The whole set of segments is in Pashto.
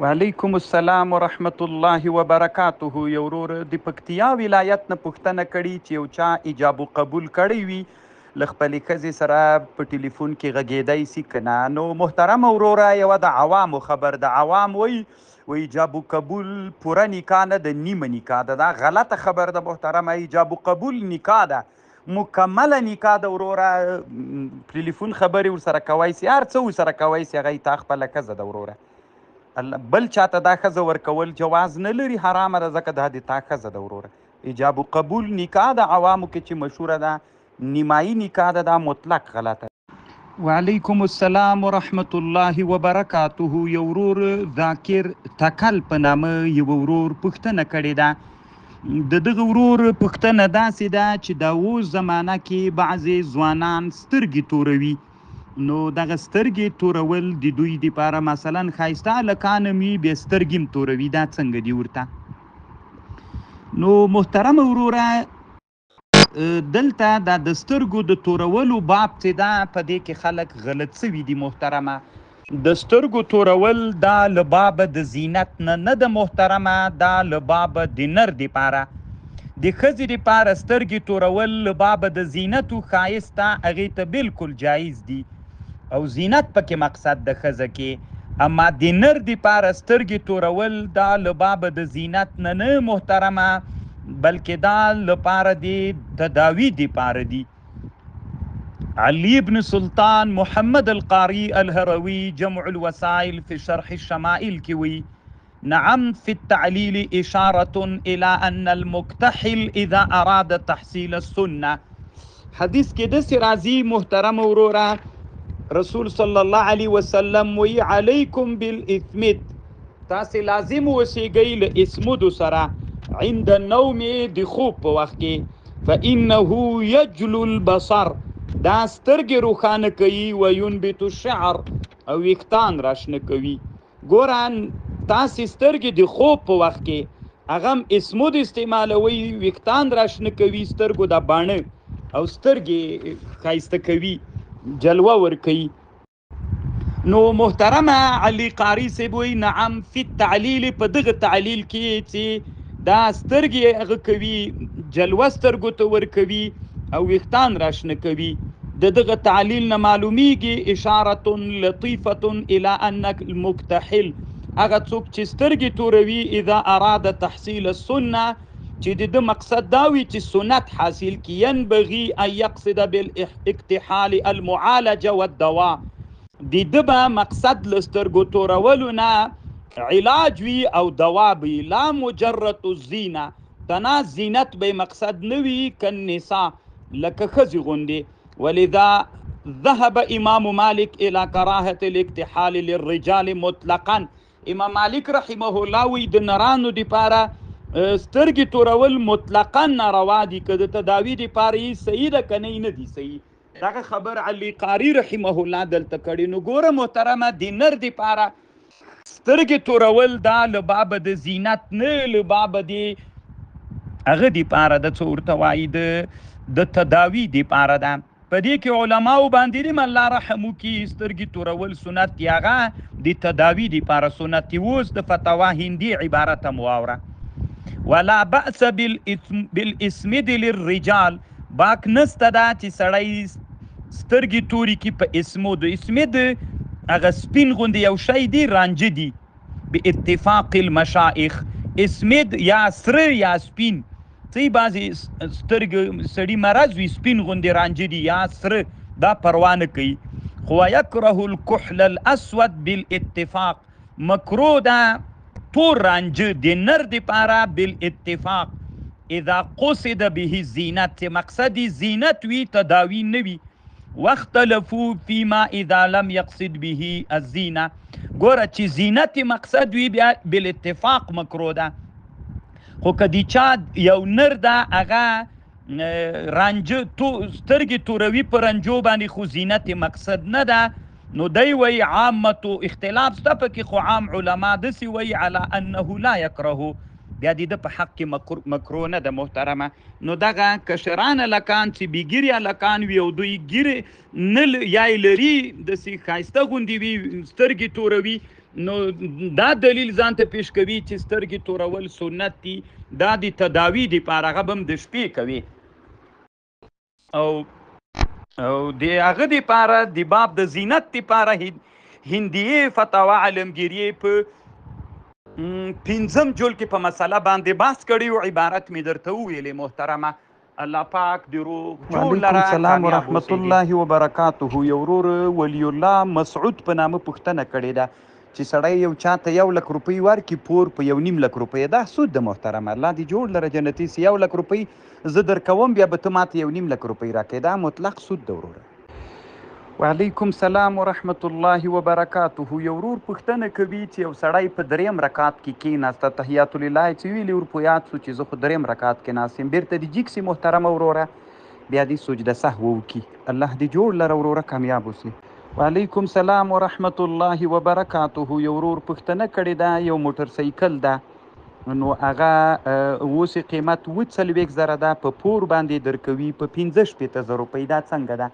وعلیکم السلام ورحمت الله وبرکاته. یو ورور د پکتیا ولایت نه پوښتنه کړې چې یو چا ایجاب و قبول کړی وي، له خپلې ښځې سره په ټلیفون کې غږېدی سي که نه؟ نو محترمه وروره، یوه د عوامو خبر ده. عوام وایي ایجاب و قبول پوره نکاح نه ده، نیمه نکاح ده. دا غلطه خبر ده محترمه. ایجاب و قبول نکاح ده، مکمله نکاح ده وروره. ټلیفون خبرې ورسره کوی سي، هر څه ورسره کوی سي، هغه یې تا خپله ښځه ده وروره. بل چاته دا ښځه ورکول جواز نه لري، حرامه ده، ځکه دا د تا ښځه ده وروره. ایجاب و قبول نکاح ده، عوامو کې چې مشهوره ده نیمایي نکاح ده، دا مطلق غلطه. وعلیکم السلام ورحمت الله وبرکاته. یو ورور ذاکر تکل په نامه یو ورور پوښتنه کړې ده. د دغه ورور پوښتنه داسې ده چې دا اوس زمانه کې بعضې ځوانان سترګې توروي، نو دغه سترګې تورول د دوی دپاره مثلا ښایسته هلکان هم وي، بیا سترګې هم توروي، دا څنګه دي ورته؟ نو محترمه وروره، دلته دا د سترګو د تورولو باب چې ده، په دې کې خلک غلط سوي دي محترمه. د سترګو تورول دا له بابه د زینت نه نه ده محترمه، دا له بابه د نر دپاره، د ښځې دپاره سترګې تورول له بابه د زینت و ښایست ته هغې ته بالکل جایز دي او زینت پکې مقصد د ښځه کې. اما د نر دپاره سترګې تورول دا له بابه د زینت نه نه محترمه، بلکې دا لپاره د تداوي دپاره دي. علي بن سلطان محمد القاري الهروي جمع الوسائل في شرح الشمائل کې وی: نعم في التعليل إشارة إلى أن المكتحل إذا أراد تحصيل السنة. حدیث کې داسې راځي محترم وروره، رسول صلی الله علیه وسلم وی: علیکم بالإثمد، تاسې لازم اوسېږئ له اسمدو سره عند النوم، د خوب په وخت کې، فإنه یجلو البصر، دا سترګې روښانه کوي، وینبت الشعر، او ویښتان راشنه کوي. ګوره تاسې سترګې د خوب په وخت کې هغه هم اسمود استعمالوئ، ویښتان راشنه کوي، سترګو دا باڼه او سترګې ښایسته کوي، جلوه ورکوي. نو محترمه علي قاري صاحب وایي: نعم فی التعلیل، په دغه تعلیل کې چې دا سترګې هغه کوي، جلوه سترګو ته ورکوي او ویښتان راشنه کوي، د دغه تعلیل نه معلومیږي اشاره لطیفه الی ان المکتحل، هغه څوک چې سترګې توروي، اذا اراد تحصیل السنه، چې د ده مقصد دا وي چې سنت حاصل کړي، ینبغي ان یقصد بالاکتحال المعالجه والدواء، د ده به مقصد له سترګو تورولو نه علاج وي او دوا به وي، لا مجرد الزینه، تنا زینت به مقصد نه وي، کالنساء، لکه ښځې غوندې. ولذا ذهب امام مالک الى کراهة الاکتحال للرجال مطلقا. امام مالک رحمه الله وی د نرانو دپاره سترګې تورول مطلقا ناروا دي، که د تداوي دپاره یې صحیح ده که نه یې نه دي صحیح. دغه خبر علي قاري رحمه الله دلته کړې. نو ګوره محترمه، د نر دپاره سترګې تورول دا له بابه د زینت نه، له بابه د هغه دپاره ده، څه ورته وایي، د تداوي دپاره ده. په دې کې علماو باندې دې الله رحم وکړي، سترګې تورول سنت دي، هغه د تداوي دپاره سنت دي. اوس د فتوا هندي عبارت هم واوره: ولا بأس بالاسمد للرجال، باک نسته دا چې سړی سترګې تورې کړي په اسمود. اسمد هغه سپین غوندې یو شی دی، رانجه دي، باتفاق المشایخ. اسمد یا سره یا سپین، څه بعضې سترګې سړي مرض وي، سپین غوندې رانجه دي یا سره، دا پروا نه کوي. خو یکره الکحل الاسود بالاتفاق، مکروه ده تور رانجه د نر دپاره بالاتفاق، اذا قصد به الزینت، چې مقصد یې زینت وي، تداوي نه وي. واختلفوا فيما اذا لم يقصد به الزینه، ګوره چې زینت یې مقصد وي بیا بالاتفاق مکروه ده. خو که د چا یو نر ده هغه رانجه سترګې توروي په رنجو باندې، خو زینت یې مقصد نه ده، نو دی وایي عامتو اختلاف شته پکې، خو عام علما داسې وایي علی انه لا یکرهو، بیا د ده په حق کې مکروه نه ده محترمه. نو دغه کشران هلکان چې بې ږیرې هلکان وي او دوی ږیرې نه یا یې لري داسې ښایسته غوندې وي، سترګې توروي، نو دا دلیل ځان ته پیش کوي چې سترګې تورول سنت دي، دا د تداوي دپاره، هغه به هم د شپې کوي او او د هغه دپاره د باب د زینت دپاره هندیې فتاوا عالمګیریې په پنځم جول کې په مسله باندې بحث کړی او عبارت مې درته وویلې. محترمه، الله پاک دې روغ جوړ وعلیکم لره، سلام کامیاب ورحمت اوسئ دې. الله وبرکاته. یو ورور ولی الله مسعود په نامه پوښتنه کړې ده چې سړی یو چاته 1 لک روپۍ ورکړي پور په 1.5 لک روپۍ، دا سود ده. محترمه، الله دې جوړ لره جنتي سي. 1 لک روپۍ زه درکوم، بیا به ته ماته 1.5 لک روپۍ راکړې، دا مطلق سود ده وروره. وعلیکم سلام ورحمت الله وبرکاته. یو ورور پوښتنه کوي چې یو سړی په دریم رکعت کې کېناست، تحیات لله چې ویلي، ور په یاد سو چې زه خو دریم رکعت کې ناست یم، بیرته دې جیګ سي محترمه وروره، بیا دې سجده سهو وکړي. الله دې جوړ لره وروره، کامیاب اوسې. وعلیکم سلام ورحمت الله وبرکاته. یو ورور پوښتنه کړې ده، یو موټر سایکل ده، نو هغه اوس یې قیمت 47,000 ده، په پور باندې درکوي په 65,000 روپۍ، دا څنګه ده؟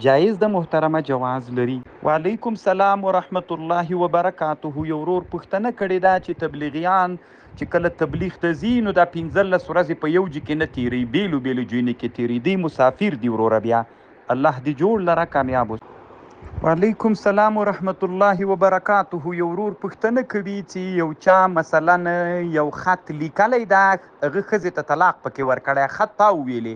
جایز ده محترمه، جواز لري. وعلیکم سلام ورحمت الله وبرکاته. یو ورور پوښتنه کړې ده چې تبلیغیان چې کله تبلیغ ته ځي، نو دا 15 ورځې په یو ځای کې نه تیروي، بېلو بېلو ځایونو کې تیروي، دوی مسافر دي وروره. بیا الله دې جوړ لره، کامیاب اوسې. وعلیکم سلام ورحمت الله وبرکاته. یو ورور پوښتنه کوي چې یو چا مثلا یو خط لیکلی ده، هغه ښځې ته طلاق پکې ورکړی، خط تا وویلې؟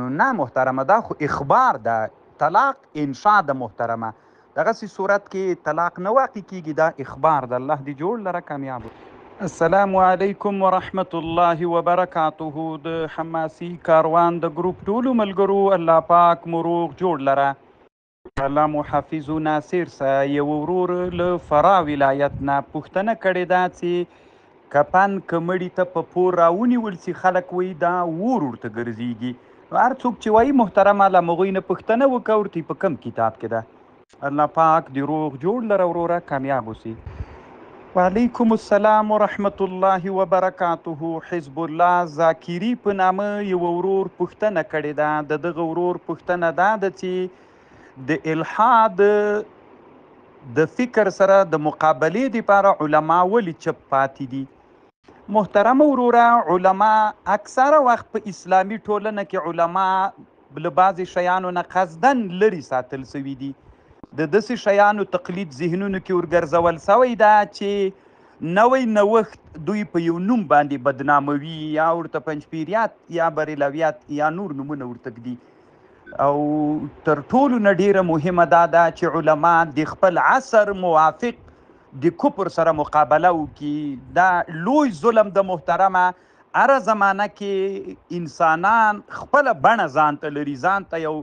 نو نه محترمه، دا خو اخبار ده، طلاق انشاء ده محترمه، دغسې صورت کې طلاق نه واقع کیږي، دا اخبار ده. الله دې جوړ لره، کامیاب. السلام علیکم ورحمت الله وبرکاته. د حماسی کاروان د ګروپ ټولو ملګرو، الله پاک مو روغ جوړ لره، الله مو حافظ و ناصر سه. یو ورور له فراه ولایت نه پوښتنه کړې ده چې کفن که مړي ته په پور راونیول سي، خلک وایي دا اور ورته ګرځېږي. نو هر څوک چې وایي محترمه، له هغوی نه پوښتنه وکړه ورته په کوم کتاب کې ده. الله پاک دې روغ جوړ لره وروره، کامیاب اوسې. وعلیکم السلام ورحمت الله وبرکاته. حزب الله ذاکری په نامه یو ورور پوښتنه کړې ده. د دغه ورور پوښتنه دا ده چې د الحاد د فکر سره د مقابلې لپاره علما ولې چپ پاتې دي؟ محترم وروره، علما اکثره وخت په اسلامي ټولنه کې علما له بعضې شیانو نه قصداً لرې ساتل سوي دي. د داسې شیانو تقلید ذهنونو کې ورګرځول سوی ده چې نوی نوښت دوی په یو نوم باندې بدناموي، یا ورته پنجپیریات یا بریلویات یا نور نومونه ورته ږدي. او تر ټولو نه ډیره مهمه دا ده چې علما د خپل عصر موافق د کفر سره مقابله وکړي. دا لوی ظلم د محترمه. هره زمانه کې انسانان خپله بڼه ځان ته لري، ځان ته یو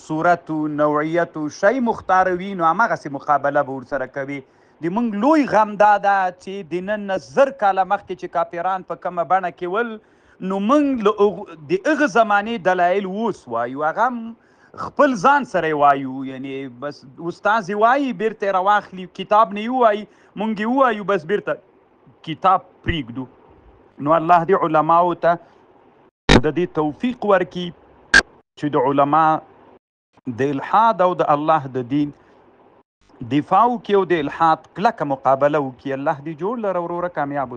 صورت و نوعیت و شی مختاروي، نو هماغسې مقابله به ورسره کوي. د موږ لوی غم دا ده چې د نن نه 1000 کاله مخکې چې کافران په کومه بڼه کې ول، نو موږ له د هغه زمانې دلایل اوس وایو، هغه هم خپل ځان سره وایو، یعنی بس استاد یې وایي، بیرته یې راواخلي، کتاب نه یې ووایي، موږ یې ووایو، بس بیرته کتاب پرېږدو. نو الله دې علماو ته د دې توفیق ورکړي چې د علما د الحاد او د الله د دین دفاع وکړي او د الحاد کلکه مقابله وکړي. الله دې جوړ لره وروره، کامیاب.